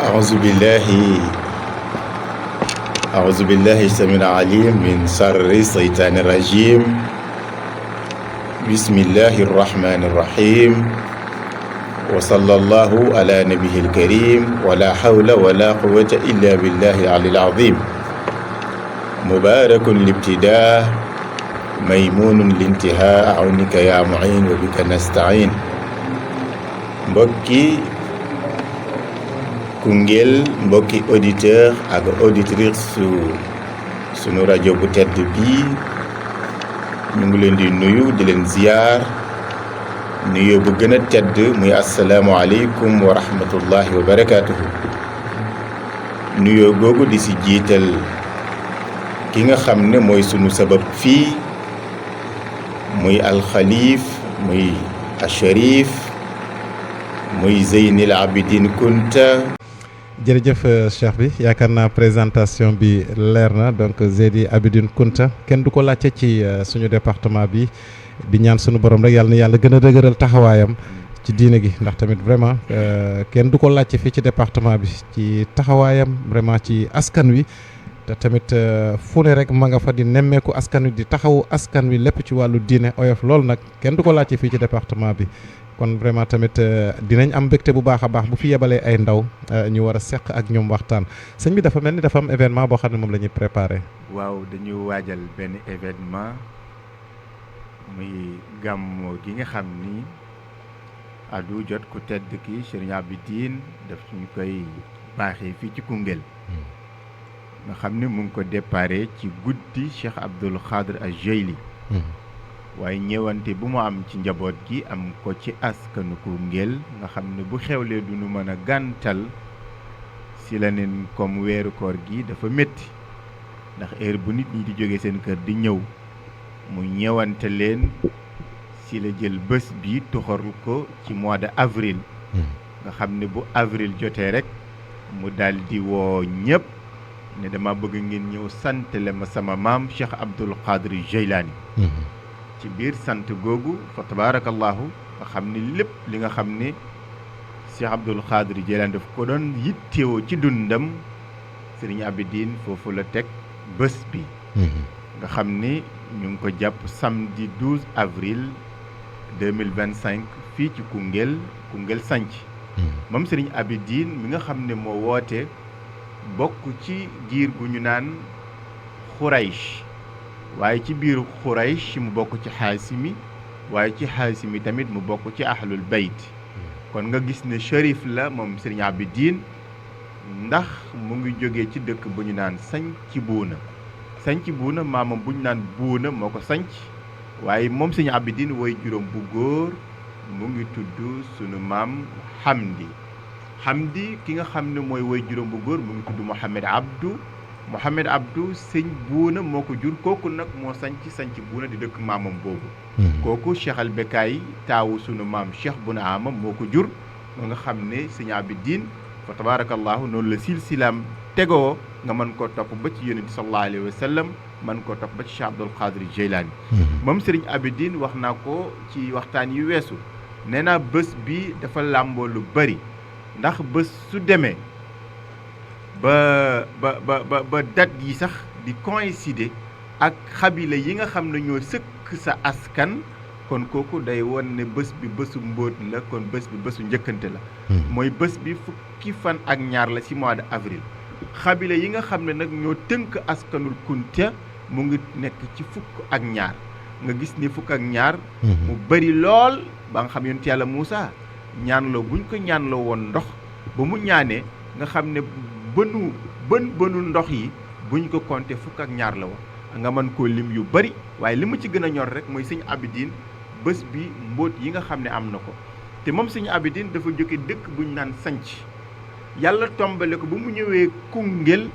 أعوذ بالله أعوذ بالله السميع العليم من شر الشيطان الرجيم بسم الله الرحمن الرحيم وصلى الله على نبيه الكريم ولا حول ولا قوة إلا بالله العلي العظيم مبارك الابتداء ميمون الانتهاء أعونك يا معين وبك نستعين mbokki Koungheul mbokki auditeur ak auditrice sunu rajo bu tedd bii ñu ngi leen di nuyu di leen ziyaar nuyu bu gën a tedd muy asalaamualeykum wa rahmatullahi wa barakaatuhu nuyu googu di si jiital ki nga xam ne mooy sunu sabab fii muy alxalif muy asharif muy Zeynil Abidin Kunta. jërëjëf cheikh bi yaakaar naa présentation bi leer na donc Zeynil Abidin Kunta kenn du ko laajte ci suñu département bi di ñaan suñu borom rek yàlla na yàlla gën a dëgëral taxawaayam ci diine gi ndax tamit vraiment kenn du ko laajte fii ci département bi ci taxawaayam vraiment ci askan wi te tamit fu ne rek ma nga fa di nemmeeku askan wi di taxawu askan wi lépp ci wàllu diine oyof loolu nag kenn du ko laajte fii ci département bi kon vraiment tamit dinañ am mbégte bu baax a baax bu fi yebalee ay ndaw ñu war a seq ak ñoom waxtaan sëñ bi dafa mel ni dafa am événement boo xam ne moom la ñuy préparé. waaw dañu waajal benn événement muy gàmmu gi nga xam ni adu jot ku tedd ki Serigne Abidine daf ñu koy baaxee fii ci Koungheul nga xam ne mu ngi ko déparé ci guddi Cheikh Abdoul Khadr al-Jeyli waaye ñëwante bu mu am ci njaboot gi am ko ci askanu Koungheul nga xam ne bu xewlee du nu mën a gàntal si la neen comme weeru koor gi dafa métti ndax heure bu nit ñi di jóge seen kër di ñëw mu ñëwante leen si la jël bés bi toxaru ko ci mois de avril nga xam ne bu avril jotee rek mu daal di woo ñëpp ne dama bëgg ngeen ñëw santale ma sama maam Cheikh Abdoul Khadr Jeylaani ci biir sant googu fa tabarakallahu nga xam ni lépp li nga xam ne Cheikh Abdoul Khadr Jeylaani daf ko doon yittewoo ci dundam Serigne Abidine foofu la teg bés bi nga xam ni ñu ngi ko jàpp samedi 12 avril 2025 fii ci Koungheul sanc moom Serigne Abidine mi nga xam ne moo woote bokk ci giir gu ñu naan Xuraysh waaye ci biir Xuraysh mu bokk ci xaasimi waaye ci xaasimi tamit mu bokk ci ahlul bayt kon nga gis ne shérif la moom Serigne Abidine ndax mu ngi jógee ci dëkk bu ñu naan Sanc Buuna maamam bu ñu naan Buuna moo ko sanc waaye moom Serigne Abidine way juróom bu góor mu ngi tudd sunu maam Hamdi ki nga xam ne mooy way juróom bu góor mu ngi tudd Mohamed Abdou sëñ Buuna moo ko jur kooku nag moo sanc Buuna di dëkk maamam boobu kooku Cheikh al Bekaay taawu sunu maam Cheikh Buna Amam moo ko jur moo nga xam ne sëñ Abidine fa tabarakallahu noonu la silsilaam tegoo nga mën koo topp ba ci yonent sallallahu alayhi wa sallam mën koo topp ba ci Cheikh Abdoul Khadr Jeylaani moom Serigne Abidine wax naa ko ci waxtaan yu weesu nee naa bés bi dafa làmboo lu bari ndax bés su demee ba date yi sax di coïncider ak xabila yi nga xam ne ñoo sëkk sa askan kon kooku day won ne bés bi bésu mbóot la kon bés bi bésu njëkkante la mooy bés bi fukki fan ak ñaar la ci mois de avril xabila yi nga xam ne nag ñoo tënk askanul Kunta mu ngi nekk ci fukk ak ñaar nga gis ni fukk ak ñaar mu bari lool ba nga xam yonent yàlla Muusa ñaanloo buñ ko ñaanloo woon ndox ba mu ñaanee nga xam ne bënu ndox yi buñ ko compté fukk ak ñaar la woon nga mën koo lim yu bari waaye li ma ci gën a ñor rek mooy sëñ Abidine bés bi mbóot yi nga xam ne am na ko te moom sëñ Abidine dafa jóge dëkk buñ naan sanc yàlla tombale ko ba mu ñëwee Koungheul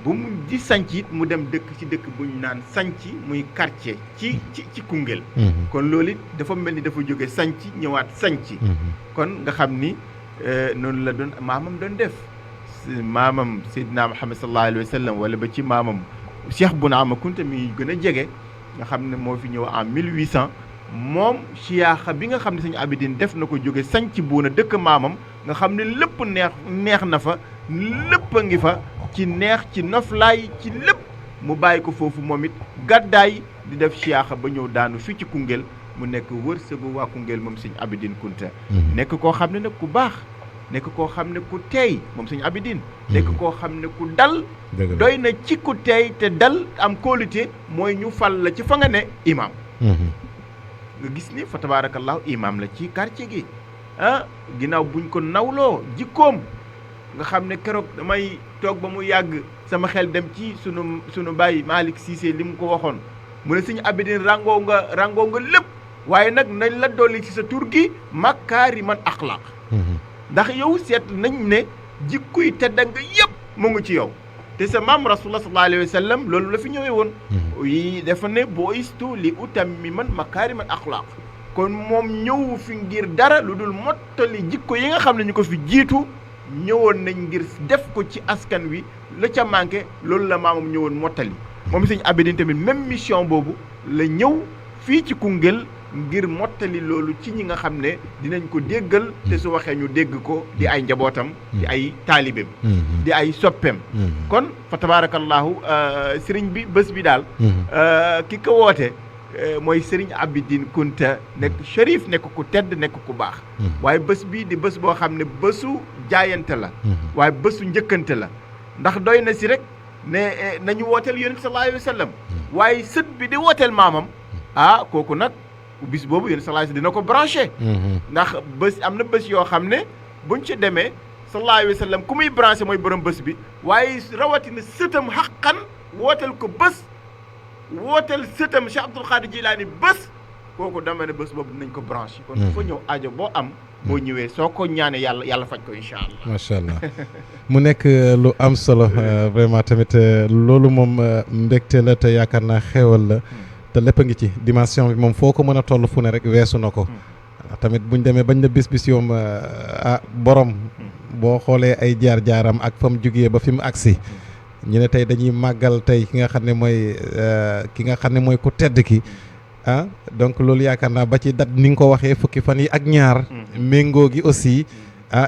ba mu di sanc it mu dem dëkk ci dëkk buñ naan sanc muy quartier ci Koungheul kon loolu it dafa mel ni dafa jóge sanc ñëwaat sanc kon nga xam ni noonu la doon maamam doon def maamam Seydina Muhammad sallallahu alayhi wa sallam wala ba ci maamam Cheikh Bounama Kunta mi gën a jege nga xam ne moo fi ñëw en 1800 moom siyaaxa bi nga xam ne sëñ Abidine def na ko jóge sanc Buuna dëkk maamam nga xam ne lépp neex na fa lépp a ngi fa ci neex ci noflaay ci lépp mu bàyyi ko foofu moom it gàddaay di def siyaaxa ba ñëw daanu fii ci Koungheul mu nekk wërsëgu waa Koungheul moom sëñ Abidine Kounta nekk koo xam ne nag ku baax nekk koo xam ne ku teey moom sëñ Abidine nekk koo xam ne ku dal doy na ci ku teey te dal am kóolute mooy ñu fal la ci fa nga ne imam nga gis ni fa tabarakallahu imam la ci quartier gi ginnaaw buñ ko nawloo jikkoom nga xam ne keroog damay toog ba mu yàgg sama xel dem ci sunu baay Malick Cissé li mu ko waxoon mu ne sëñ Abidine rangoo nga lépp waaye nag nañ la dolli ci sa tur gi makaariman axlaaq ndax yow seet nañ ne jikkuy tedda nga yëpp mu ngi ci yow te sa maam rasulullah sallallahu alayhi wa sallam loolu la fi ñëwee woon yi dafa ne boo istu li utammiman makaariman axlaaq kon moom ñëwu fi ngir dara lu dul mottali jikko yi nga xam ne ñu ko fi jiitu ñëwoon nañ ngir def ko ci askan wi la ca manqué loolu la maamam ñëwoon mottali moom sëñ Abidine tamit même mission boobu la ñëw fii ci Koungheul ngir mottali loolu ci ñi nga xam ne dinañ ko déggal te su waxee ñu dégg ko di ay njabootam di ay taalibeem di ay soppeem kon fa tabarakallahu sëriñ bi bés bi daal ki ko woote mooy Serigne Abidine Kounta nekk Cherif nekk ku tedd nekk ku baax waaye bés bii di bés boo xam ne bésu jaayante la waaye bésu njëkkante la ndax doy na si rek ne nañu wooteel yonent sallallahu alayhi wa sallam waaye sët bi di wooteel maamam kooku nag bis boobu yonent sallallahu alayhi wa sallam dina ko branché ndax bés am na bés yoo xam ne buñ ci demee sallallahu alayhi wa sallam ku muy branché mooy borom bés bi waaye rawatina sëtam xaqan wooteel ko bés wooteel sëtam Cheikh Abdoul Khadir Jilaani bés kooku dama ne bés boobu dinañ ko branché kon fa ñëw aajo boo am boo ñëwee soo ko ñaanee yàlla faj ko incha allah macha allah mu nekk lu am solo vraiment tamit loolu moom mbégte la te yaakaar naa xéewal la te lépp a ngi ci dimension bi moom foo ko mën a toll fu ne rek weesu na ko tamit buñ demee bañ na bis yoom borom boo xoolee ay jaar-jaaram ak fa mu jugee ba fi mu agsi ñu ne tey dañuy màggal tey ki nga xam ne mooy ku tedd ki donc loolu yaakaar naa ba ci dat ni nga ko waxee fukki fan yi ak ñaar méngoo gi aussi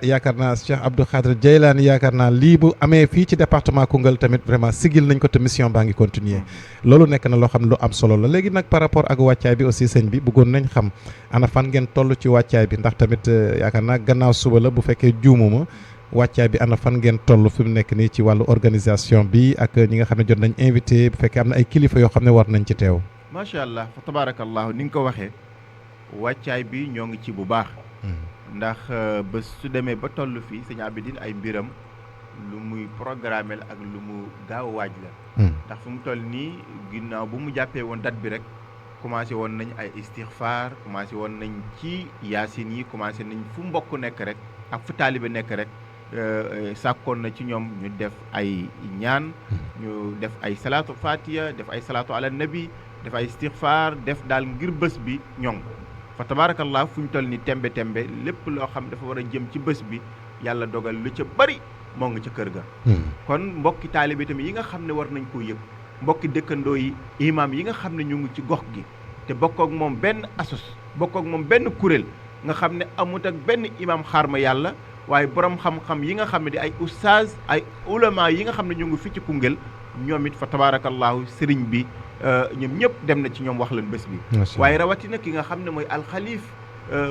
yaakaar naa Cheikh Abdou Khadir Jeylaani yaakaar naa lii bu amee fii ci département Koungheul tamit vraiment sigil nañ ko te mission baa ngi continuer loolu nekk na loo xam ne lu am solo la léegi nag par rapport ak wàccaay bi aussi sëñ bi bëggoon nañ xam ana fan ngeen toll ci wàccaay bi ndax tamit yaakaar naa gannaaw suba la bu fekkee juumuma wàccaay bi ana fan ngeen toll fi mu nekk nii ci wàllu organisation bi ak ñi nga xam ne jot nañ invité bu fekkee am na ay kilifa yoo xam ne war nañ ci teew. macha allah fa tabarakallahu ni nga ko waxee wàccaay bi ñoo ngi ci bu baax ndax bés su demee ba toll fii sëñ Abidine ay mbiram lu muy programmé la ak lu mu gaaw a waaj la ndax fu mu toll nii ginnaaw bu mu jàppee woon date bi rek commencé woon nañ ay istixfaar commencé woon nañ ci yaasin yi commencé nañ fu mbokk nekk rek ak fu taalibe nekk rek sàkkoon na ci ñoom ñu def ay ñaan ñu def ay salaatu fatiha def ay salaatu ala nabi def ay istixfaar def daal ngir bés bi ñoŋ fa tabarakallah fu ñu toll ni tembe lépp loo xam dafa war a jëm ci bés bi yàlla dogal lu ca bari moo nga ca kër ga kon mbokki taalibe tamit yi nga xam ne war nañ koo yëg mbokki dëkkandoo yi imam yi nga xam ne ñu ngi ci gox gi te bokk ak moom benn asos bokk ak moom benn kuréel nga xam ne amut ak benn imam xaarma yàlla waaye borom xam-xam yi nga xam ne di ay oustaz ay ulama yi nga xam ne ñu ngi fi ci Koungheul ñoom it fa tabarakallahu sëriñ bi ñoom ñëpp dem na ci ñoom wax leen bés bi waaye rawatina ki nga xam ne mooy alxalif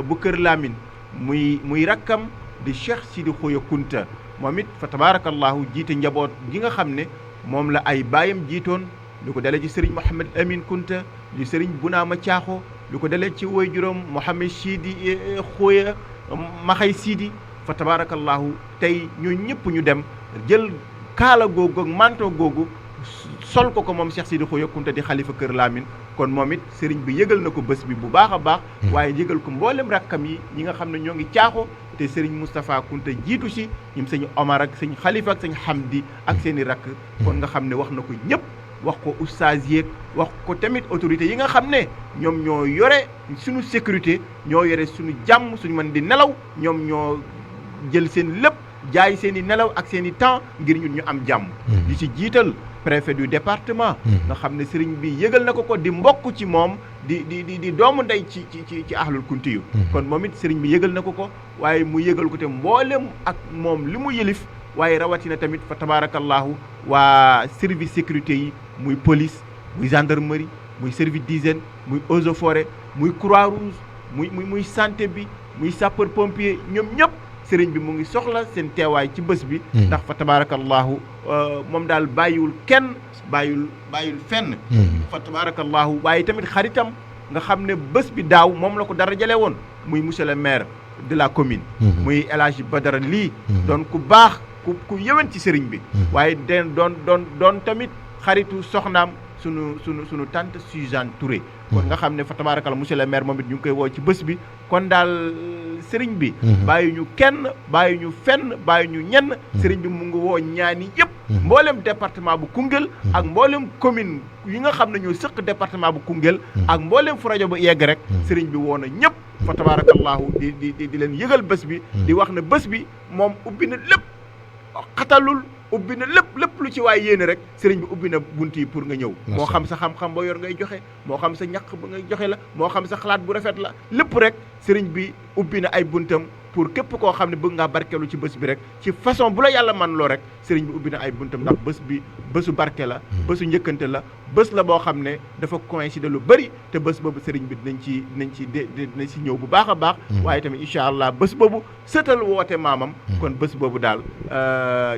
bu Kër Lamine muy rakkam di Cheikh Sidi Khoya Kounta moom it fa tabarakallahu jiite njaboot gi nga xam ne moom la ay baayam jiitoon lu ko dalee ci sëriñ Mouhamed Amin Kounta di sëriñ Bunaama Caaxo lu ko dalee ci woy juróom Mouhamed Sidi Khoya Maxay Sidi fa tabarakallahu tey ñoo ñëpp ñu dem jël kaala googu ak manto googu sol ko moom Cheikh Sidi Khoya Kounta di xalifa Kër Lamine kon moom it sëriñ bi yëgal na ko bés bi bu baax a baax waaye yëgal ko mboolem rakkam yi ñi nga xam ne ñoo ngi caaxo te sëriñ Moustapha Kounta jiitu si ñoom sëñ Omar ak sëñ Khalifa ak sëñ Hamdi ak seen i rakk kon nga xam ne wax na ko ñëpp wax ko oustaz yeeg wax ko tamit autorité yi nga xam ne ñoom ñoo yore suñu sécurité ñoo yore suñu jàmm suñu mën di nelaw ñoom ñoo jël seen lépp jaay seen i nelaw ak seen i temps ngir ñun ñu am jàmm di ci jiital préfet du département nga xam ne sëriñ bi yëgal na ko di mbokk ci moom di doomu ndey ci ahlul kunti yu kon moom it sëriñ bi yëgal na ko waaye mu yëgal ko te mboolem ak moom li mu yëlif waaye rawatina tamit fa tabarakallahu waa service sécurité yi muy police muy gendarmerie muy service d'hygiène muy eaux et forêt muy Croix-Rouge muy santé bi muy sapeur pompier ñoom ñëpp sëriñ bi mu ngi soxla seen teewaay ci bés bi ndax fa tabarakallahu moom daal bàyyiwul kenn bàyyul fenn fa tabarakallahu waaye tamit xaritam nga xam ne bés bi daaw moom la ko dara jale woon muy monsieur le maire de la commune muy El Hadji Badara Ly doon ku baax ku yëwen ci sëriñ bi waaye doon tamit xaritu soxnaam sunu tante Suzanne Touré kon nga xam ne fa tabaarakalla monsieur le maire moom it ñu ngi koy woo ci bés bi kon daal sëriñ bi bàyyi ñu kenn bàyyi ñu fenn bàyyi ñu ñenn sëriñ bi mu ngi woo ñaani yëpp mboolem département bu Koungheul ak mboolem commune yi nga xam ne ñoo sëq département bu Koungheul ak mboolem fu rajo ba yegg rek sëriñ bi woo na ñëpp fa tabarakallahu di leen yëgal bés bi di wax ne bés bi moom ubbi na lépp xatalul ubbi na lépp lu ci waay yéene rek sëriñ bi ubbi na bunt yi pour nga ñëw moo xam sa xam-xam ba yor ngay joxe moo xam sa ñaq ba ngay joxe la moo xam sa xalaat bu rafet la lépp rek sëriñ bi ubbi na ay buntam pour képp koo xam ne bëgg ngaa barkeelu ci bés bi rek ci façon bu la yàlla man loo rek sëriñ bi ubbi na ay buntam ndax bés bi bésu barke la bésu njëkkante la bés la boo xam ne dafa coïncider lu bëri te bés boobu sëriñ bi dinañ ci ñëw bu baax a baax waaye tamit incha allah bés boobu sëtal woote maamam kon bés boobu daal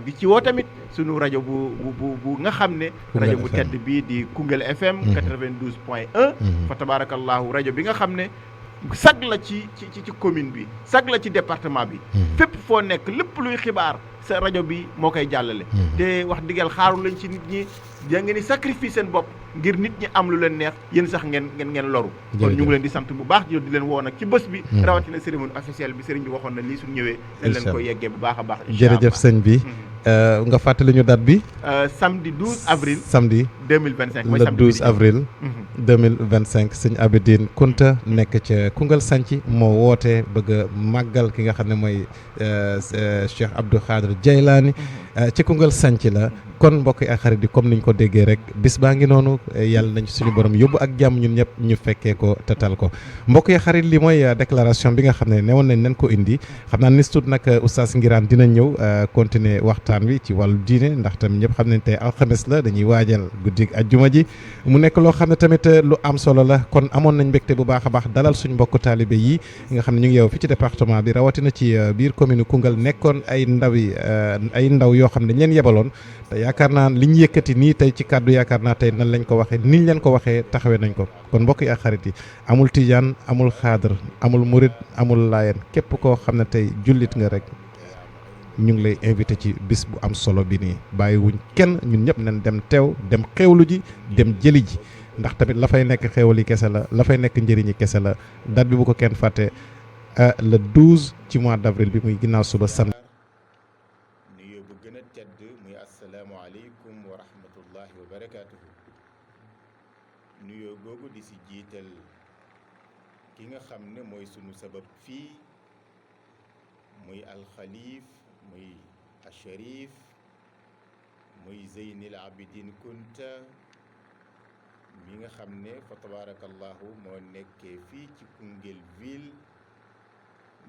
di ci woo tamit sunu rajo bu nga xam ne rajo bu tedd bii di Koungheul FM 92.1 fa tabarakallahu rajo bi nga xam ne sag la ci commune bi sag la ci département bi fépp foo nekk lépp luy xibaar sa rajo bi moo koy jàllale te wax diggal xaaru lañ ci nit ñi da ngeen di sacrifice seen bopp ngir nit ñi am lu leen neex yéen sax ngeen loru kon ñu ngi leen di sant bu baax di leen woo nag ci bés bi rawatina cérémonie officielle bi sëriñ bi waxoon na lii suñu ñëwee dañ leen ko yeggee bu baax a baax jërëjëf sëñ bi nga fàttali ñu date bi samedi 12 avril samedi 2025 le 12 avril 2025 sëñ Abidine Kounta nekk ca Koungheul Santhie moo woote bëgg a màggal ki nga xam ne mooy Cheikh Abdou Khadir Djeylani ci Koungheul Santhie la kon mbokk yi ak xarit yi comme niñ ko déggee rek bis baa ngi noonu yàlla nañ suñu borom yóbbu ak jàmm ñun ñëpp ñu fekkee ko tatal ko mbokk yi xarit li mooy déclaration bi nga xam ne newoon nañ nen ko indi xam naa nis tuut nag oustaz Ngiraan dina ñëw continuer waxtaan wi ci wàllu diine ndax tamit ñëpp xam nañ tey alxames la dañuy waajal guddi ajjuma ji mu nekk loo xam ne tamit lu am solo la kon amoon nañ mbégte bu baax a baax dalal suñu mbokku taalibe yi nga xam ne ñu ngi yow fi ci département bi rawatina ci biir commune Koungheul nekkoon ay ndaw yoo xam ne dañ leen yebaloon te yaakaar naa li ñu yëkkati nii tey ci kàddu yaakaar naa tey nan lañ ko waxee niñ leen ko waxee taxawee nañ ko kon mbokk yi ak xarit yi amul tijaan amul xaadar amul murit amul laayeen képp koo xam ne tey jullit nga rek ñu ngi lay invité ci bis bu am solo bi nii bàyyiwuñ kenn ñun ñëpp nañ dem teew dem xewlu ji dem jëli ji ndax tamit la fay nekk xewali kese la fay nekk njëriñi kese la date bi bu ko kenn fàtte le 12 ci mois d' avril bi muy ginnaaw suba samedi. nuyoo bu gën a tedd muy asalaamualeykum wa rahmatullahi wa barakaatuhu. nuyoo googu di si jiital ki nga xam ne mooy sunu sabab fii muy alxalif muy asharif muy Zeynil Abidine Kounta mi nga xam ne fa tabarakallahu moo nekkee fii ci Koungheul ville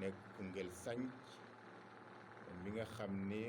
nekk Koungheul Santhie mi nga xam ne